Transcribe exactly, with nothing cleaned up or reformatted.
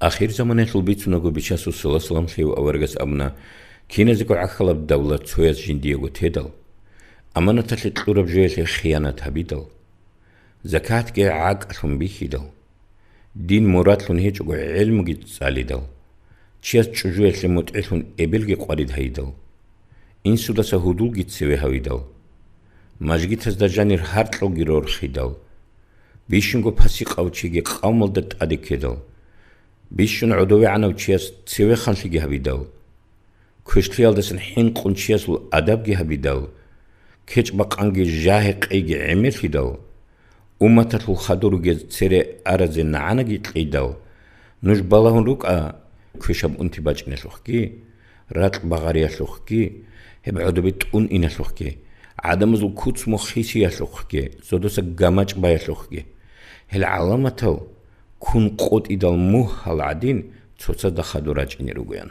Ахирзаманаялъул бицунаго Бичасул саллаллагьу гӀалайгьи вассалам аварагас абуна: «Киназего гӀахьалаб давлат цояс жиндиего тедал, аманаталъе кьураб жоялъе хиянат гьабидал, закатги гӀакӀалъун бихьидал, дин мурадлъун гьечӀого гӀелмуги цӀалидал, чияс чӀужуялъе мутӀигӀлъун эбелги къварид гьайидал, инсудаса гьудулги цеве гьавидал, мажгитазда жанир гьаркьалги рорхидал, бищунго пасикъав чиги къавмалда тӀаде ккедал, бищун гӀодовегӀанав чияс цевеханлъиги гьабидал, квешлъиялдасан хӀинкъун чиясул адабги гьабидал, кечӀ-бакъанги жагьи-къейги гӀемерлъидал, умматалъул хадур ругез цере аразе нагӀанаги кьейдал, нуж балагьун рукӀа квешаб унти бачӀиналъухъги, ракь багъариялъухъги, гьеб гӀодобе тӀун иналъухъги, гӀадамазул куц-мухъ хисиялъухъги, зодоса гамачӀ баялъухъги. Гьел гӀаламатал ккун къотӀидал мугьал гӀадин цоцазда хадур рачӀине ругоян».